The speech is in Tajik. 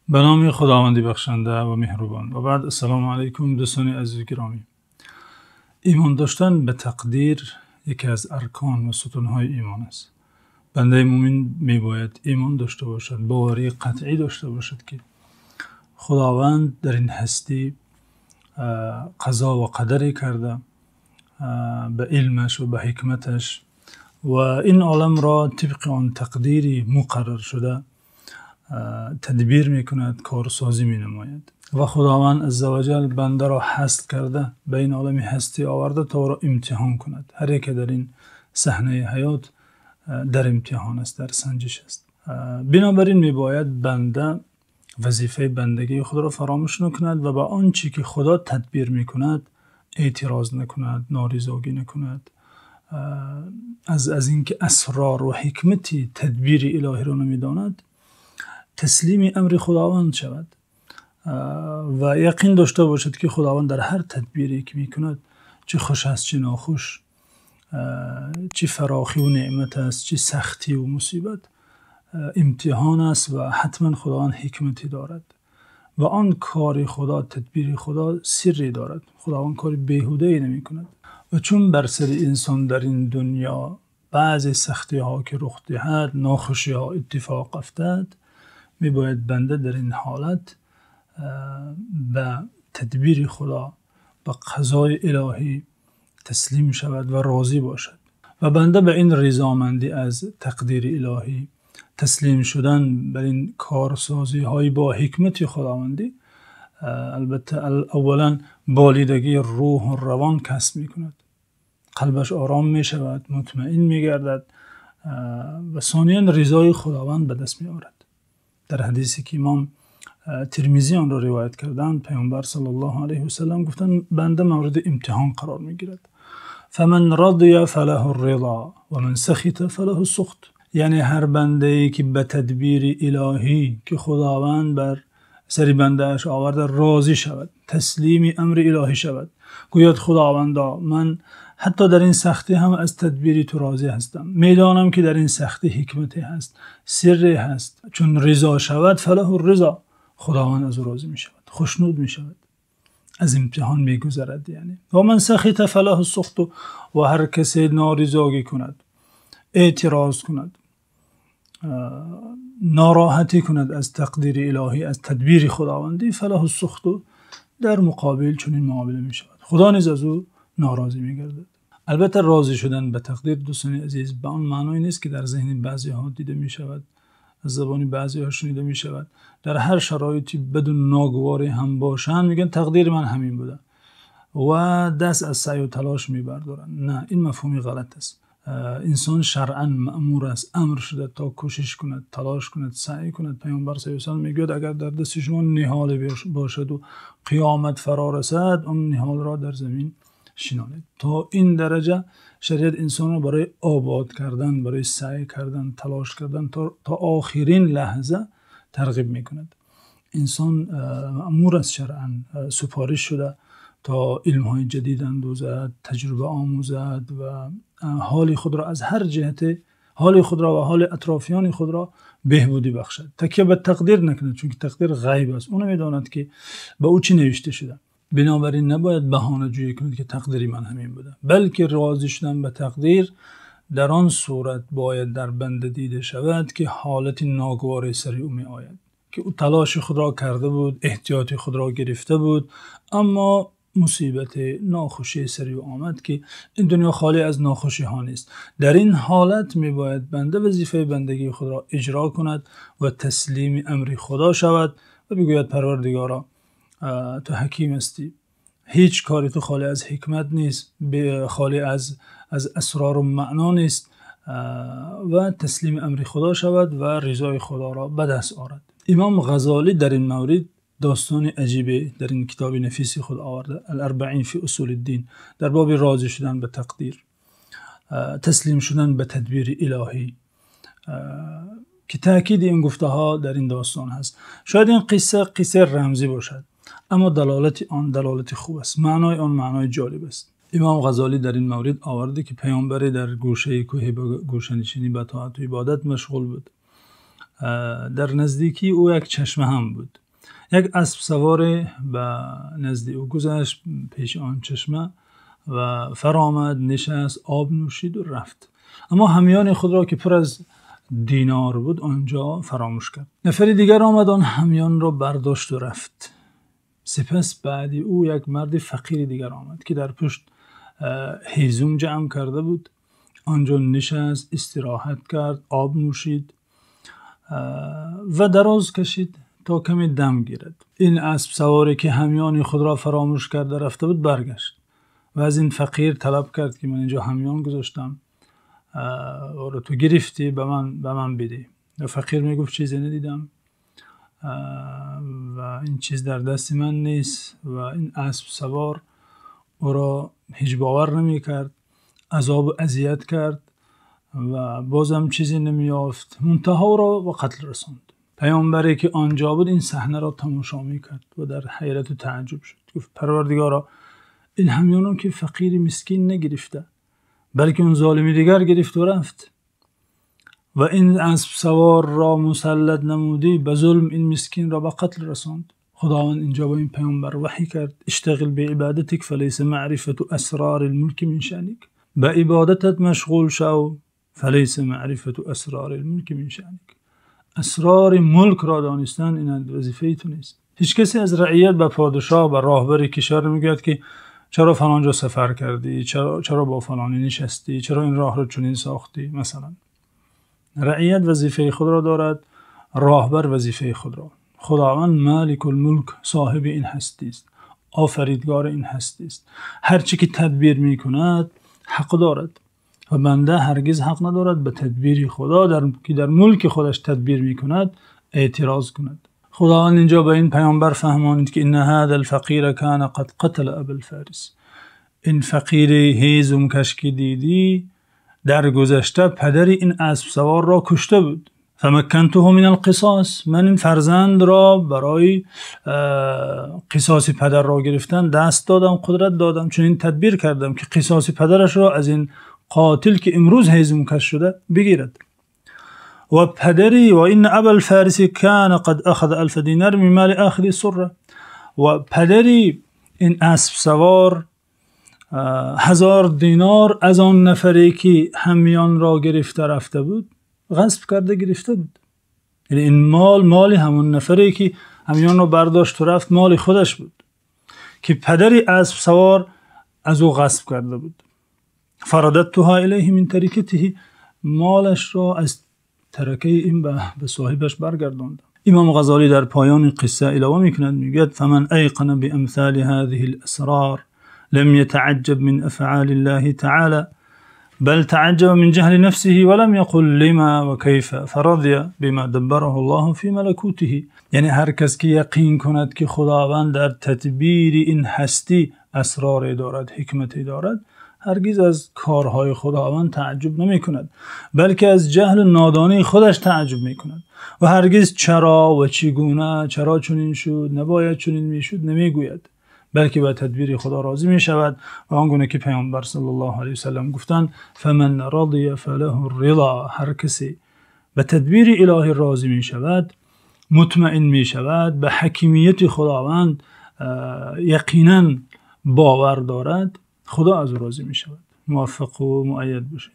Ба номи Худованди бахшанда ва меҳрубон. Ва баъд, ассалому алайкум, дӯстони азизи гиромӣ. Имон доштан ба тақдир яке аз аркон ва сутунҳои имон аст. Банда мӯъмин мебояд имон дошта бошад, бовари қатъӣ дошта бошад, ки Худованд дар ин ҳастӣ қазо ва қадаре кардааст, ба илмаш ва ба ҳикматаш, ва ин оламро тибқи он тақдири муқарраршуда тадбир мекунад, корсозӣ менамояд ва Худованди азза ва ҷалл бандаро ҳаст карда, ба ин олами ҳастӣ овардааст то ӯро имтиҳон кунад. Ҳар яке дар ин саҳнаи ҳаёт дар имтиҳон аст, дар санҷиш аст. Бинобар ин мебояд банда вазифаи бандагии худро фаромӯш накунад ва ба он чи ки Худо тадбир мекунад эътироз накунад, норизоӣ накунад. Аз инки асрор ва ҳикмати тадбири илоҳиро намедонад, таслими амри Худованд шавад ва яқин дошта бошад, ки Худованд дар ҳар тадбире ки мекунад, чӣ хуш аст, чӣ нохуш, чӣ фарохӣ ва неъмат аст, чӣ сахтӣ ва мусибат, имтиҳон аст ва ҳатман Худованд ҳикмате дорад ва он кори Худо, тадбири Худо сирре дорад. Худованд кори беҳудае намекунад ва чун бар сари инсон дар ин дунё баъзе сахтиҳо ки рух диҳад, нохушиҳо иттифоқ афтад, мебояд банда дар ин ҳолат ба тадбири Худо, ба қазои илоҳӣ таслим шавад ва розӣ бошад. Ва банда ба ин ризомандӣ аз тақдири илоҳӣ, таслим шудан бар ин корсозиҳои бо ҳикмати Худовандӣ, албатта аввалан болидагии рӯҳ ва равон касб мекунад. Қалбаш ором мешавад, мутмаин мегардад ва сониян ризои Худованд ба даст меорад. Дар ҳадисе ки имом Термизӣ онро ривоят кардаанд, Паёмбар саллаллоҳу алайҳи васаллам гуфтанд: банда мавриди имтиҳон қарор мегирад. فمن رضي فله الرضا ومن سخط فله السخط. Яъне ҳар бандае ки ба тадбири илоҳӣ, ки Худованд бар сари бандааш овардааст, розӣ шавад, таслими амри илоҳӣ шавад, гӯяд: Худовандо, ман ҳатто дар ин сахтӣ ҳам аз тадбири ту розӣ ҳастам. Медонам ки дар ин сахтӣ ҳикмате ҳаст, сирре ҳаст. Чун ризо шавад, فله الرضا, Худованд аз ӯ розӣ мешавад, хушнуд мешавад, аз имтиҳон мегузарад. Яъне ومن سخط فله السخط, ва ҳар касе норизоӣ кунад, эътироз кунад, нороҳатӣ кунад аз тақдири илоҳӣ, аз тадбири Худовандӣ, فله السخط, дар муқобил чунин муомила мешавад. Худо низ аз ӯ норозӣ мегардад. Албатта розӣ шудан ба тақдир, дӯстони азиз, ба он маъное нест, ки дар зеҳни баъзеҳо дида мешавад, аз забони баъзеҳо шунида мешавад. Дар ҳар шароити баду ногуворе ҳам бошанд, мегӯянд: тақдири ман ҳамин буда, ва даст аз саъю талош мебардоранд. Не, ин мафҳуми ғалат аст. Инсон шаръан маъмур аст, амр шуда то кӯшиш кунад, талош кунад, саъй кунад. Паёмбар саллаллоҳу алайҳи васаллам мегӯяд: агар дар дасти шумо ниҳоле бошад ва қиёмат фаро расад, он ниҳолро дар замин шинонед. То ин дараҷа шариат инсонро барои обод кардан, барои саъй кардан, талош кардан то охирин лаҳза тарғиб мекунад. Инсон маъмур аст, шаръан супориш шуда то илмҳои ҷадид андӯзад, таҷриба омӯзад ва ҳоли худро аз ҳар ҷиҳате, ҳоли худро ва ҳоли атрофиёни худро беҳбудӣ бахшад. Такя ба тақдир накунад, чунки тақдир ғайб аст. Ӯ намедонад, ки ба ӯ чӣ навишта шуда. Бинобар ин набояд баҳонаҷӯӣ кунад, ки тақдири ман ҳамин буда, балки розӣ шудан ба тақдир дар он сурат бояд дар банда дида шавад, ки ҳолати ногуворе сари ӯ меояд, ки ӯ талоши худро карда буд, эҳтиёти худро гирифта буд, аммо мусибат, нохушӣ сари ӯ омад, ки ин дунё холӣ аз нохушиҳо нест. Дар ин ҳолат мебояд банда вазифаи бандагии худро иҷро кунад ва таслими амри Худо шавад ва бигӯяд: Парвардигоро, ту ҳаким ҳастӣ, ҳеҷ кори ту холӣ аз ҳикмат нест, холӣ аз асрор ва маъно нест, ва таслими амри Худо шавад ва ризои Худоро ба даст орад. Имом Ғаззолӣ дар ин маврид достони аҷибе дар ин китоби нафиси худ овардааст, الأربعين في أصول الدين, дар боби розӣ шудан ба тақдир, таслим шудан ба тадбири илоҳӣ, ки таъкиди ин гуфтаҳо дар ин достон ҳаст. Шояд ин қисса қиссаи рамзӣ бошад, аммо далолати он далолати хуб аст, маънои он маънои ҷолиб аст. Имом Ғаззолӣ дар ин маврид овардааст, ки паёмбаре дар гӯшаи кӯҳе ба гӯшанишинӣ, ба тоату ибодат машғул буд. Дар наздикии ӯ як чашма ҳам буд. Як аспсавор ба назди ӯ гузашт пеши он чашма ва фаромад, нишаст, об нӯшид ва рафт. Аммо ҳамёни худро, ки пур аз динор буд, он ҷо фаромӯш кард. Нафари дигар омад, он ҳамёнро бардошт ва рафт. Сипас баъд ӯ як марди фақири дигар омад, ки дар пушт ҳезум ҷамъ карда буд. Он ҷо нишаст, истироҳат кард, об нӯшид ва дароз кашид то каме дам гирад. Ин аспсаворе, ки ҳамёни худро фаромӯш карда рафта буд, баргашт ва аз ин фақир талаб кард, ки ман инҷо ҳамён гузоштам, ӯро ту гирифтӣ, ба ман бидеҳ. Ва фақир мегуфт: чизе надидам ва ин чиз дар дасти ман нест. Ва ин аспсавор ӯро ҳеҷ бовар намекард, азоб ва озор кард ва боз ҳам чизе намеёфт. Мунтаҳо ӯро ба қатл расонд. Паёмбаре, ки он ҷо буд, ин саҳнаро тамошо мекард ва дар ҳайрат ва таажҷуб шуд. Гуфт: Парвардигоро, ин ҳамёнро ки фақири мискин нагирифта, балки он золими дигар гирифт ва рафт, ва ин аспсаворро мусаллат намудӣ, ба зулм ин мискинро ба қатл расонд. Худованд инҷо ба ин паёмбар ваҳй кард: اشتغل بعبادتك فليس معرفة أسرار الملك من شأنك. Ба ибодатат машғул шав. فليس معرفة أسرار الملك من شأنك. Асрори мулкро донистан ин вазифаи ту нест. Ҳеҷ касе аз раият ба подшоҳ, ба роҳбари кишвар мегӯяд, ки чаро фалон ҷо сафар кардӣ, чаро бо фалонӣ нишастӣ, чаро ин роҳро чунин сохтӣ, масалан. Раият вазифаи худро дорад, роҳбар вазифаи худро. Худованд Моликулмулк, соҳиби ин ҳастӣ аст, офаридгори ин ҳастӣ аст. Ҳар чӣ ки тадбир мекунад, ҳақ дорад ва банда ҳаргиз ҳақ надорад ба тадбири Худо, ки дар мулки худаш тадбир мекунад, эътироз кунад. Худованд инҷо ба ин паёмбар фаҳмонид, ки إن هذا الفقير كان قد قتل أبا الفارس. Ин фақири ҳезумкаш, ки дидӣ, дар гузашта падари ин аспсаворро кушта буд. فمكنته من القصاص. Ман ин фарзандро барои қисоси падарро гирифтан даст додам, қудрат додам, чунин тадбир кардам, ки қисоси падарашро аз ин қотил, ки имрӯз ҳезумкаш шуда, бигирад. Ва падари وإن أبا الفارس كان قد أخذ ألف دينار من مال آخذ الصرة. Ва падари ин аспсавор 1000 динор аз он нафаре, ки ҳамёнро гирифта рафта буд, ғасб карда гирифта буд. Яъне ин мол моли ҳамон нафаре, ки ҳамёнро бардошт ва рафт, моли худаш буд, ки падари аспсавор аз ӯ ғасб карда буд. فرددتها إليه من تركته. Молашро аз таракаи ин ба соҳибаш баргардондам. Имом Ғазолӣ дар поёни қисса илова мекунад, мегӯяд: فمن أيقن بأمثال هذه الأسرار لم يتعجب من أفعال الله تعالى، بل تعجب من جهل نفسه ولم يقل لما وكيف، فرضي بما دبره الله في ملكوته. Яъне ҳар кас ки яқин кунад, ки Худованд дар тадбири ин ҳастӣ асроре дорад, ҳикмате дорад, ҳаргиз аз корҳои Худованд таажҷуб намекунад, балки аз ҷаҳлу нодонии худаш таажҷуб мекунад ва ҳаргиз чаро ва чӣ гуна, чаро чунин шуд, набояд чунин мешуд намегӯяд, балки ба тадбири Худо розӣ мешавад. Ва он гуна ки Паёмбар саллаллоҳу алайҳи васаллам гуфтанд: فمن رضي فله الرضا. Ҳар касе ба тадбири илоҳӣ розӣ мешавад, мутмаин мешавад, ба ҳакимияти Худованд яқинан бовар дорад, Худо аз ӯ розӣ мешавад. Муваффақ ва муаййад бошед.